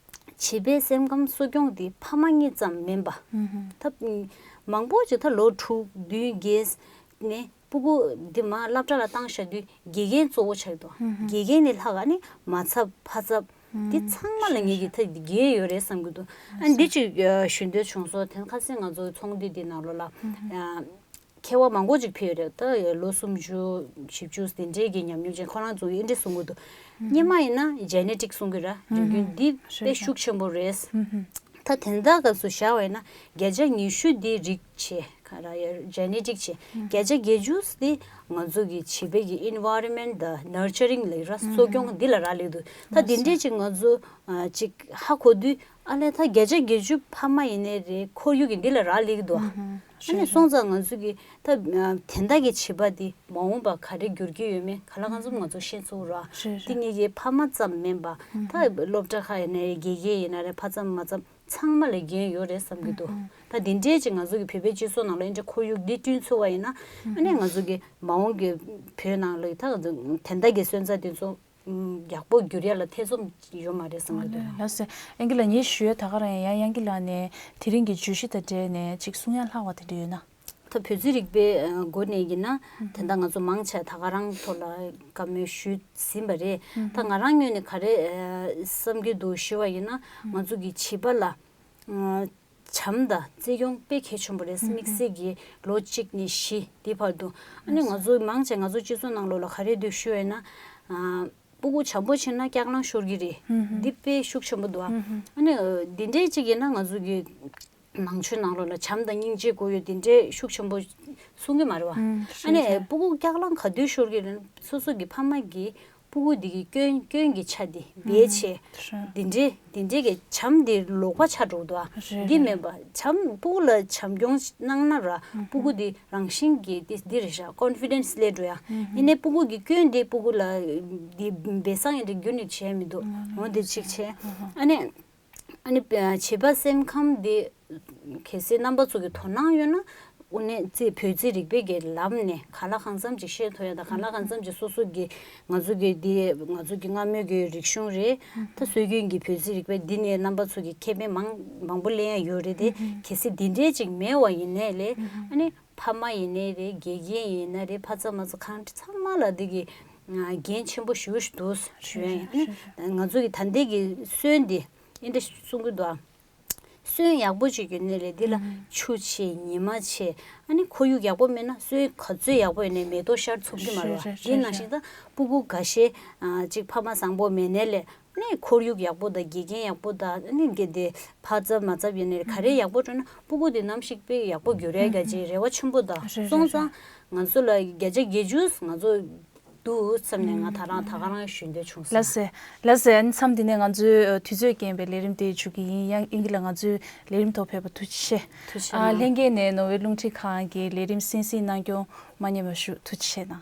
བྱིས་པའི་སེམས་ཁམས་གསོ་སྐྱོང་འདི་ཕ་མ་གཉིས་ཙམ་མིན་པ། ད་མང་པོ་ཅིག་ད་ལོ་དྲུག་བདུན་བརྒྱད་ནས་སྤུ་གུ་འདི་མར་སློབ་གྲྭ་ལ་བཏང་བཞག་དུས་དགེ་རྒན་གཙོ་བོ་ཆགས་འདུག་དགེ་རྒན་ལས་ལྷག་ཨ་ནི་མ་ཚབ་ཕ་ཚབ་འདི་ཚང་མ་ལ་ངེད་ཀྱི་ཐད་འགན་ཡོད་རེད་བསམ་གྱི་འདུག་ཨ་འདི་ཅིག་ཞུ་འདོད་བྱུང་སོང་། དེ་ཁ་སང་ང་ཚོ་ཚོགས་འདུ་འདི་ནང་ལོགས་ལ། མཁས་པ་མང་པོ་ཅིག་ཕེབས་ཡོད་རེད། ད་ལོ་སུམ་ཅུ་བཞི་བཅུ་དེ་འདྲའི་གི་ཉམས་མྱོང་ཅན་ཁོ་རང་ཚོ་གིས་འདི་འདྲ་གསུང་གི་འདུག་སྔོན་མ་ཡིན་ན་ཇེ་ནེ་ཊིག་གསུང་གི་ར། རྒྱུ་རྐྱེན་འདི་དཔེ་ཤུགས་ཆེན་པོ་རེད། ད་དེ་འདྲ་སྐབས་སུ་བཞག་པ་ཡིན་ན་བརྒྱ་ཆ་ཉི་ཤུ་འདི་རིགས་བྱས། ག་ར་ཡ་ཇེ་ནེ་ཊིག་བྱས། བརྒྱ་ཆ་བརྒྱད་ཅུ་འདི་ང་ཚོ་གི་བྱིས་པའི་གི་ཨེན་ཝའི་རོན་མེན་ཊི་དང་ནར་ཅ་རིང་ལ་ར་གསོ་སྐྱོང་འདི་ལ་རག་ལས་འདུག་ད་འདི་འདྲས་ཅིག་ང་ཚོ་ཅིག་ཧ་གོ་དུས། ཨ་ལས་ད་བརྒྱ་ཆ་བརྒྱད་ཅུ་ཕ་མ་ཡིན་ནའི་རེད། ཁོར་ཡུག་གི་འདི་ལ་རག་ལས་ཀྱི་འདུག་ཨ་ནི་སོང་ཙང་ང་ཚོ་གི་ད་དེ་འདྲ་གི་བྱིས་པ་འདི་མ་འོངས་པ་ག་རེ་འགྱུར་གྱི་ཡོད་མེད་ག་ལ་གང་འཚམ་ང་ཚོ་ཤེས་ཚུགས་ར། རེད་འདི་རེད། ངེད་ཀྱི་ཕ་མ་ཙམ་མིན་པ། ད་སློབ་གྲྭ་ཁག་ཡིན་ནའི་དགེ་རྒན་ཡིན་ན་རེད། ཕ་ཙམ་མ་ཙམ་ཚང་མ་ལ་འགན་ཡོད་རེད་བསམ་གྱི་འདུག་ད་འདི་འདྲས་ཅིག་ང་ཚོ་གི་བོད་པའི་སྤྱི་ཚོགས་ནང་ལ་འདི་འདྲ་ཁོར་ཡུག་འདི་བསྐྲུན་ཚུགས་པ་ཡིན་ན། ཨ་ནི་ང་ཚོ་གི་མ་འོངས་ཀྱི་བོད་ནང་ལ་ད་དེ་འདྲ་གི་སོན་རྩ་དེ་ཚོ་ཡག་པོ་འགྱུར་ཡ་ལ་ཐེ་ཚོམ་ཡོད་མ་རེད་བསམ་གྱི་འདུག་ལགས་སེ། ཨང་ཀི་ལགས་ངས་ཞུ་ཡ་ད་ག་རང་ཡང་ཡང་ཨང་ཀི་ལགས་ནས་དེ་རིང་གི་བརྗོད་གཞི་དང་འབྲེལ་ནས་ཅིག་གསུང་ཡ་ལྷག་པ་དེ་འདྲ་ཡོད་ན། ད་བོད་རྩིས་རིག་པའི་སྒོ་ནས་ཡིན་ན་དེ་འདྲ་ང་ཚོ་མང་ཆེ་ད་ག་རང་ཐོག་ལ་བཀའ་མོལ་ཞུས་ཟིན་པ་རེད། ད་ང་རང་ངོས་ནས་ག་རེ་བསམ་གྱི་འདུག་ཞུ་བ་ཡིན་ན་ང་ཚོ་གི་བྱིས་པ་ལ་བྱམས་དང་བརྩེ་སྐྱོང་དཔེ་གལ་ཆེན་པོ་རེད། དམིགས་བསལ་གྱི་ལོ་གཅིག་ནས་བཞི་འདི་བར་དུ། ཨ་ནི་ང་ཚོ་མང་ཆེ་ང་ཚོ་སྤྱི་ཚོགས་ནང་ལོགས་ལ་ག་རེ་འདུག་ཞུ་བས་ན། ཨ་སྤུ་གུ་བྱམས་པོ་བྱས་ན་སྐྱག་ལང་ཤོར་གྱི་རེད། འདི་དཔེ་ཤུགས་ཆེན་པོ་འདུག་ཨ་ནི་འདི་འདྲའི་གཅིག་ཡིན་ན་ང་ཚོ་གི་ནང་ཆོས་ནང་ལོགས་ལ་བྱམས་དང་སྙིང་རྗེ་དགོས་ཡོད་འདི་འདྲའི་ཤུགས་ཆེན་པོ་གསུང་གི་མ་རེད་བ། ཨ་ནི་སྤུ་གུ་སྐྱག་ལང་ག་དུས་ཤོར་གྱི་རེད། སོ་སོ་གི་ཕ་མ་གིས་སྤུ་གུ་འདི་གི་སྐྱོན་སྐྱོན་གྱི་ཆ་འདི་སྦས་བྱས། འདི་འདྲའི་འདི་འདྲའི་གི་བྱམས་འདི་ལོག་པ་ཆགས་འགྲོ་འདུག་ཨ། འདི་མེད་པ་བྱམས་སྤུ་གུ་ལ་བྱམས་སྐྱོང་གནང་ན་ར་སྤུ་གུ་འདི་རང་བཞིན་གྱིས་འདི་འདི་རེད་ཤག་ཀོན་ཕི་ཌེན་སི་སླེབས་འགྲོ་ཡ། ཡིན་ནའི་སྤུ་གུ་གི་སྐྱོན་འདི་སྤུ་གུ་ལ་འདི་སྦས་གསང་ཡིན་འདྲ་རྒྱུན་ནས་བྱས་མི་འདུག་འོ་འདི་གཅིག་བྱས། ཨ་ནི། ཨ་ནི་བྱིས་པ་སེམས་ཁམས་འདི་གལ་སྲིད་རྣམ་པ་ཚོ་གི་དོ་སྣང་ཡོད་ན་དངོས་གནས་རྩིས་བོད་རྩིས་རིག་པའི་གི་ལམ་ནས་གང་ལ་གང་འཚམ་ཅིག་ཤེས་ཐུབ་ཡ་དང་གང་ལ་གང་འཚམ་ཅིག་སོ་སོ་གི་ང་ཚོ་གི་འདི་ང་ཚོ་གི་སྔ་མོའི་གི་རིག་གཞུང་རེད། ད་སྲོལ་རྒྱུན་གྱི་བོད་རྩིས་རིག་པ་འདི་ནས་རྣམ་པ་ཚོ་གི་ཁེ་ཕན་མང་མང་པོ་ལེན་ཡ་ཡོད་རེད་དེ། གལ་སྲིད་འདི་འདྲས་ཅིག་མེད་པ་ཡིན་ནའི་ལས་ཨ་ནི་ཕ་མ་ཡིན་ནའི་རེད། དགེ་རྒན་ཡིན་ན་རེད། ཕ་ཚ་མ་ཚ་གང་ཚང་མ་ལ་འདི་གི་འགན་ཆེན་པོ་ཞེ་པོ་ཞིག་འདུག་ཞུ་ཡ་ཡིན། ཨ་ནི་ང་ཚོ་གི་ད་ལྟའི་གི་སྲོལ་འདི། ཨེ་འདྲ་གསུང་གི་འདུག་ཨ། སོན་ཡག་པོ་ཅིག་ཡོད་ནའི་ལས་འདི་ལ་ཆུ་ཆེ་ཉི་མ་ཆེ། ཨ་ནི་ཁོར་ཡུག་ཡག་པོ་མེད་ན་སོན་ག་ཚོད་ཡག་པོ་ཡོད་ནའི་མེ་ཏོག་ཤར་ཚུགས་ཀྱི་མ་རེད་བ། རེད་རེད། འདི་ནང་བཞིན་ད་སྤུ་གུ་འགའ་ཤས་ཅིག་ཕ་མ་བཟང་པོ་མེད་ནའི་ལས་ཨ་ནི་ཁོར་ཡུག་ཡག་པོ་དང་དགེ་རྒན་ཡག་པོ་དང་ཨ་ནི་དགེ་དེ་ཕ་ཚབ་མ་ཚབ་ཡོད་ནའི་ག་རེ་ཡག་པོ་བྱུང་ན་སྤུ་གུ་དེ་ནམ་ཞིག་དཔེ་ཡག་པོ་འགྱུར་ཡ་ག་ཅིག་རེ་བ་ཆེན་པོ་དང་། རེད་རེད། སོང་ཙང་ང་ཚོ་ལ་བརྒྱ་ཆ་བརྒྱད་ཅུ་ང་ཚོ་འདུག་བསམ་ནས་ང་ད་རང་ད་ག་རང་ཞུ་འདོད་བྱུང་སོང་། ལགས་སེ། ལགས་སེ། ཨ་ནི་མཚམས་འདི་ནས་ང་ཚོའི་དུས་ཚོད་རྐྱེན་པས་ལས་རིམ་དེ་མཇུག་གི་ཡིན། ཡང་ཨིན་ཇི་ལ་ང་ཚོའི་ལས་རིམ་ཐོག་ཕེབས་པ་ཐུགས་རྗེ་ཆེ། ཐུགས་རྗེ་ཆེ་གནང་། ལྷན་རྒྱས་ནས་ནོར་ཝེ་རླུང་འཕྲིན་ཁང་གི་ལས་རིམ་གསན་གཟིགས་གནང་སྐྱོང་མ་ཉམས་པ་ཞུ། ཐུགས་རྗེ་ཆེ་གནང་།